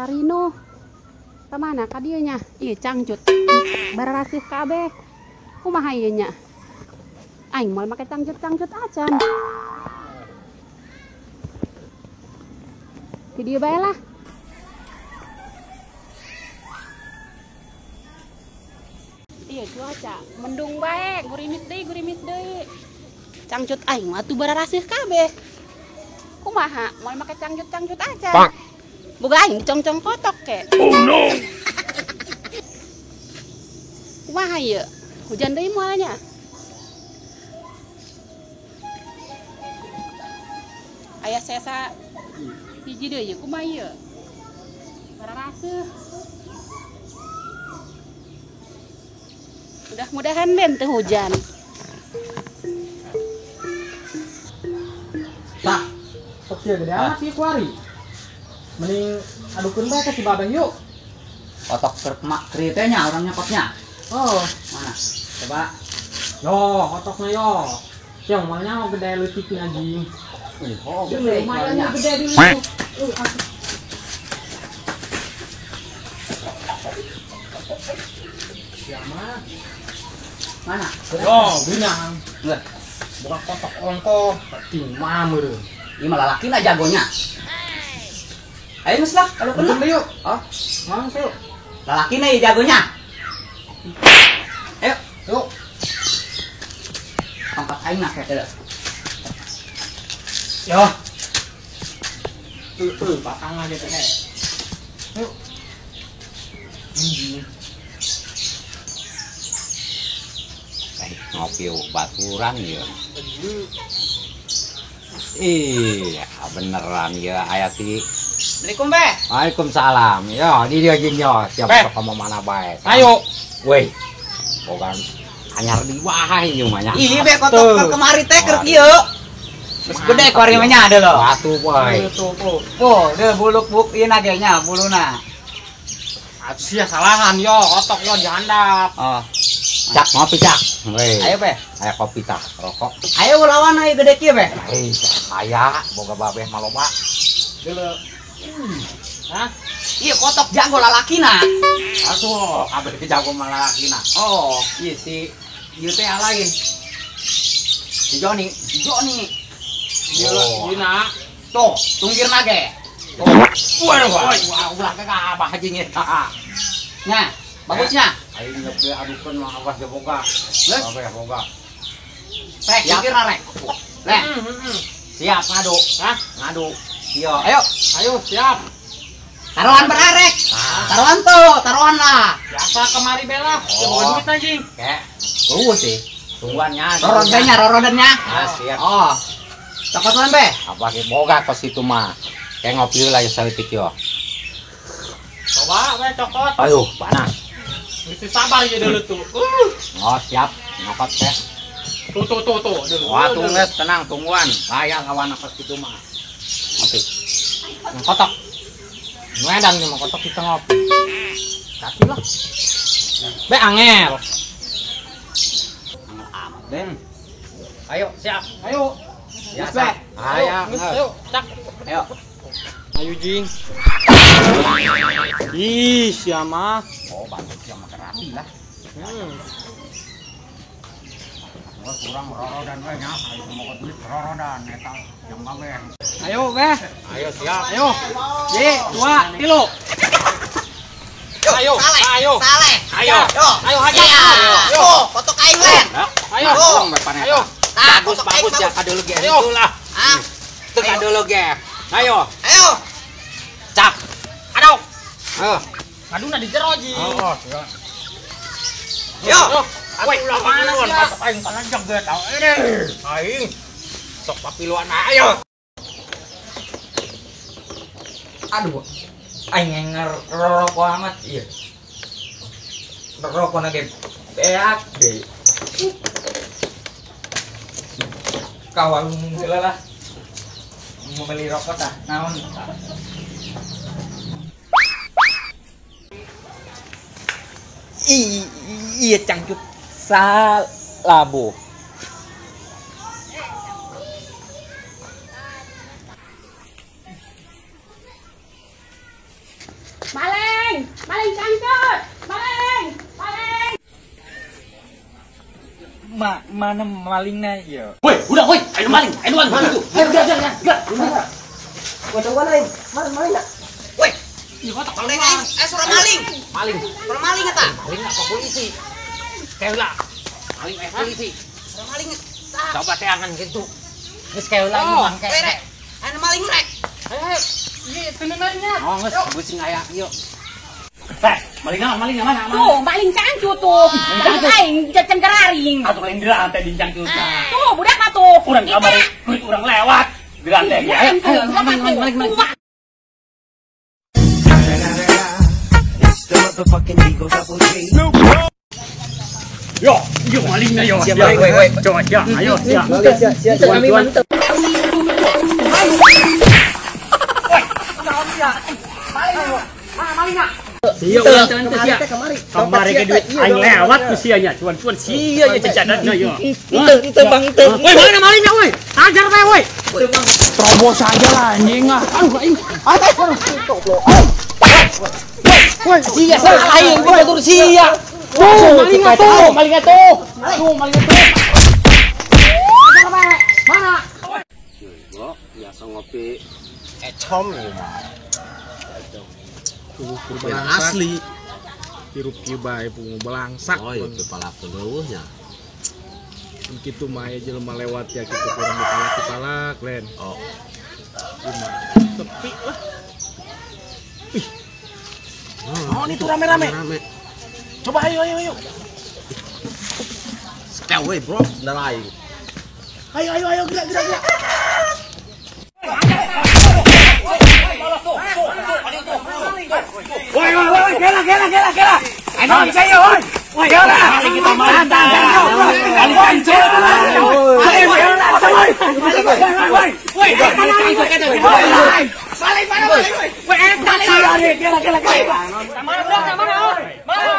Bararino. Ka mana ka dieu nya? Ieu cangcut. Bararasih kabeh. Kumaha ieu nya? Aing moal make cangcut-cangcut acan. Di dieu bae lah. Iya cuaca mendung bae, gurimis deui. Cangcut aing mah atuh bararasih kabeh. Kumaha moal make cangcut-cangcut acan. Boga aing dicongcong kotok ke. Oh no. Kumaha ieu? Hujan deui moalnya. Aya sesa hiji deui ieu kumaha ieu? Bararaseuh. Mudah-mudahan ben teu hujan. Tah, sok sia gede amat sih kuari. Mending adukeun bae ka si Babeh yuk. Kotok mak kritenya orang nyokotnya. Oh, mana? Coba. Yo, kotoknya yo. Yang malnya mau gede leutik anjing. Oh, gede lumayan gede dulu. Ya mah. Mana? Yo, binang. Lah, bukan kotok ongko, penting mah meureun. Ieu mah lalakina jagonya. Ayo geus lah, kalau kena yuk. Oh, langsung yuk. Lalakina ieu jagonya. Ayo, yuk. Tongkat aing nah kayak Yo. Tuh, batang aja teh. Yuk. Ngopi baturan ya. Iya, beneran ya aya si. Assalamualaikum, Be. Waalaikumsalam. Yo, di dia jeung yo, siap sok ka mana bae. Ayo. Weh. Bogan anyar di wae ieu mah nya. Ih, Be, kotok kemari teh keur kieu. Geus gede kuari mah nya ada lho. Batu boy. Tuh, oh, deh buluk buk ieu na ge nya buluna. Sia salahan yo, kotok yo dihandap. Oh. Cak ngopi cak. Weh. Ayo Be. Aya kopi tah, rokok. Ayo lawan ayo gede kieu Be. Eh, aya boga babeh mah loba. Geuleuh. Hah? Ieu kotok jago lalakina. Atuh, kabeh ge jago mah lalakina. Oh, ieu si ieu teh lain. Si Joni, si Joni. Ieu na. Tuh, tunggirna ge. Waduh, wah, ulah ke abah jeung eta. Nya, bagusnya. Aing nyepe adukeun mah awas ge boga. Geus. Kabeh boga. Rek, tunggirna rek. Leh. Siap ngadu. Hah? Ngadu. Iya. Ayo, ayo siap. Taruhan berarek. Taruhan tuh, taruhan lah. Biasa kemari bela. Ya bawa duit anjing. Kek. Tunggu sih. Tungguannya. Rorodannya, rorodannya. Ah, siap. Oh. Cokotan be. Apa ge boga kos itu mah. Kayak ngopi lah ya saeutik yo. Coba we cokot. Aduh, panas. Mesti sabar ya dulu tuh. Oh, siap. Nyokot teh. Tuh tuh tuh tuh. Wah, tunggu tenang, tungguan. Saya lawan apa gitu mah. Ngopi. Kotok. Medan nih mau kotok kita ngopi. Kaki lah. Be angel. Angel amat, Ben. Ayo, siap. Ayo. Ya, Be. Ayo, ayo, cak. Ayo. Ayo jing. Ih, siapa? Oh, bagus siapa kerapi lah. Gua kurang rorodan we nya, ayo mau duit rorodan eta yang babeh. Ayo, Beh. Ayo siap. Ayo. Ye, 2, 3. Ayo, ayo. Saleh. Ayo. Ayo hajar. Ayo. Kotok aing len. Ayo. Ayo. Bagus bagus ya kadeuleu ge itulah. Ah. Teu kadeuleu ge. Ayo. Ayo. Cak. Aduh. Ayo. Aduna di jero ji. Oh, Yo. Woi, ulah mana patok aing panajak ge tau ini. Aing sok papiluan ayo. Aduh. Aing ngenger rokok amat ieu. Rokokna ge beak deui. Ka warung heula lah. Mau beli rokok tah, naon? Iya cangcut salabo. Mana malingna ieu? Woi, udah woi, ayo maling, ayo maling. Ayo gerak gerak. Gua tungguan aing. Mana malingna? Woi, ieu kotak maling aing. Suara maling. Maling. Suara maling eta. Maling apa polisi? Keula. Maling polisi. Suara maling. Coba teangan gitu. Geus keula ieu mangke. Rek. Anu maling rek. Ayo. Ieu teuneunan. Oh, geus pusing aya ieu. Heh, maling mana? Tuh, maling cangcut tuh. Cangcut aing jajan keraring. Atuh lain di lantai di cangcut. Tuh, budak mah tuh. Urang kamari, kulit urang lewat di lantai. Ayo, maling. Yo, yo malingnya yo. Woi, coba ya, ayo ya. Sia, kami mantep. Woi, maling. Sia ulah teu sia. Kamari ke duit aing lewat ku sia nya, cuan-cuan sia nya cacadanna yo. Henteu Bang teu. Woi, mana malingnya woi? Ajar bae woi. Terobos aja lah anjing ah. Aduh aing. Woi, sia salah aing, gua batur sia. Tuh, malingnya tuh, malingnya tuh. Tuh, malingnya tuh. Ajar bae. Mana? Bro, biasa ngopi ecom ya. Yang asli hirup kieu bae pungu belangsak. Oh, itu palak leuweuhnya. Kitu mah aya jelema lewat ya kitu kurang dipalak-palak lain. Oh. Sepi lah. Ih. Oh, ini tuh rame-rame. Coba ayo ayo. Sekel we, bro, sendal aing. Ayo gerak. Woi, gela. Ayo saya, woi. Woi, gela. Kita maling. Woi, woi. Woi, mana woi? Woi, gela. Mana bro, mana? Mana?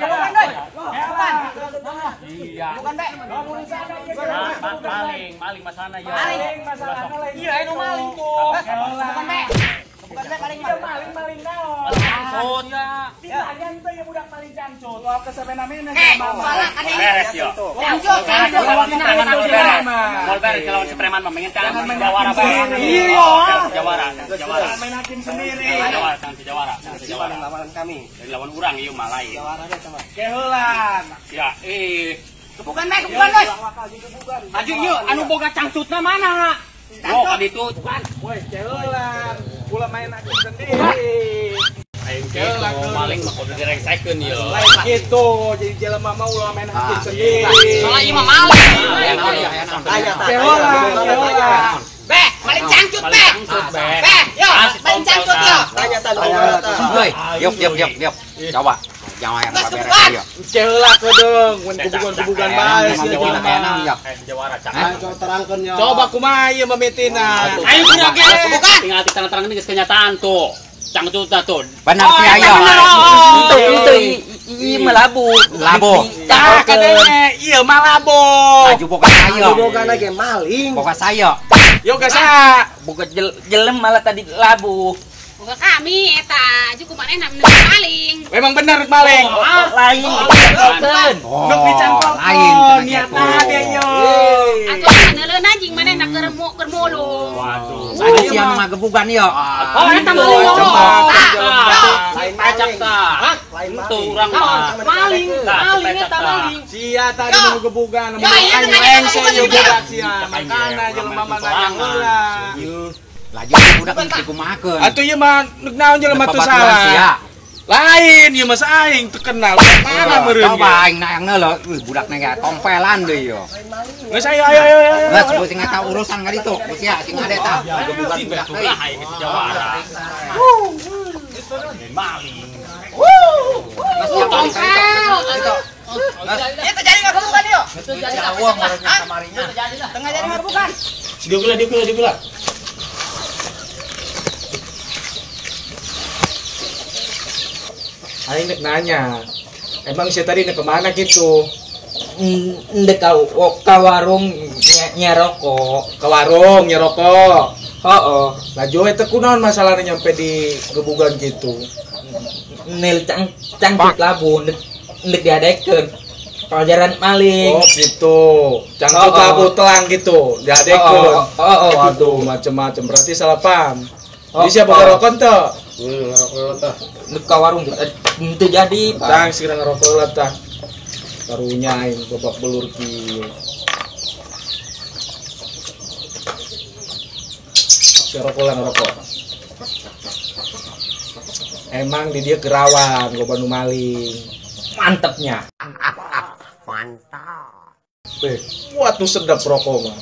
Bukan doi. Bukan. Iya. Bukan, Be. Maling masalahna ya. Maling masalahna lain. Iya, anu maling tuh. Bukan, Be. Bukan Be maling maling naon. Cangcut. Ditanya teh ya budak maling cangcut. Wah kesemena-mena sama. Beres yo. Cangcut. Moal beres lawan si preman mah pengen tangan jawara bae. Iya. Jawara. Main hakim sendiri. Jawara, jawara. Lawan kami. Lawan urang ieu mah lain. Jawara deh sama. Kehelan. Ya, Kebukan bae, kebukan woi. Aju ieu anu boga cangcutna mana? Oh, kan itu. Woi, kehelan. Ulah main hakim sendiri. Aing kitu maling mah kudu direngsekeun ieu. Lain kitu, jadi jelema mah ulah main hakim sendiri. Soalnya ieu mah maling. Kehelan. Be, maling cangcut be. Be, yo, maling cangcut yo. Tanya. Woi, yuk. Coba. Jangan yang beres yo. Keheula kedeung, mun kubugan-kubugan bae sia jelema. Jawara cak. Coba terangkeun yo. Coba kumaha ieu mamitina. Ayo kurang ge. Tinggal diterang-terang geus kenyataan tuh. Cangcutna tuh. Benar sih ayo. Itu ieu mah labu. Labo. Tah kadenge ieu mah labo. Laju boga saya. Boga ge maling. Boga saya. Yo gasa. Boga jelem malah tadi labu. Boga kami eta, aju kumanehna maling. Memang bener maling. Lain. Nuk dicangkok. Lain niatna ge yo. Atuh neuleuh anjing manehna keur mulung. Waduh. Ada sia nu ngagebugan yo. Oh, eta maling. Lain pajak tah. Lain Itu urang mah. Maling, maling eta maling. Sia tadi nu gebugan, mun aing lengse yo budak sia. Makana jelema mah nanya heula. Laju budak geus dikumahakeun. Atuh ieu mah neuk naon jelema teu salah. Lain ieu mah aing teu kenal. Mana meureun. Coba aing nayang heula, wih budakna ge tompelan deui yo. Geus ayo ayo ayo. Geus sing eta urusan ka ditu, geus sia sing ade tah gebugan budak deui. Aing geus jawara. Maling. Geus sia Tompel. Ieu teh jadi ngagebugan ieu. Jauh meureun kamarinya. Tengah jadi ngagebugan. Diuk heula. Aing nek nanya. Emang si tadi nek kemana gitu? Ndek ka warung nyerokok. Ke warung nyerokok. Heeh. Laju eta kunaon masalahnya nyampe di gebugan gitu? Nil cangcut labu ndek diadekeun. Pelajaran maling. Oh gitu. Cangcut Oh, oh. aku telang gitu. Diadekeun. Oh. Waduh, macem-macem. Berarti salah paham. Oh, Jadi siapa oh. ngerokok tuh? Ngerokok tah. Nu ka warung teu jadi, Pak. Tang segera ngerokok lah tah. Karunya aing babak belur kieu. Si rokok lah ngerokok. Emang di dia kerawan, loba nu maling. Mantepnya. Wah tuh sedap rokok mah.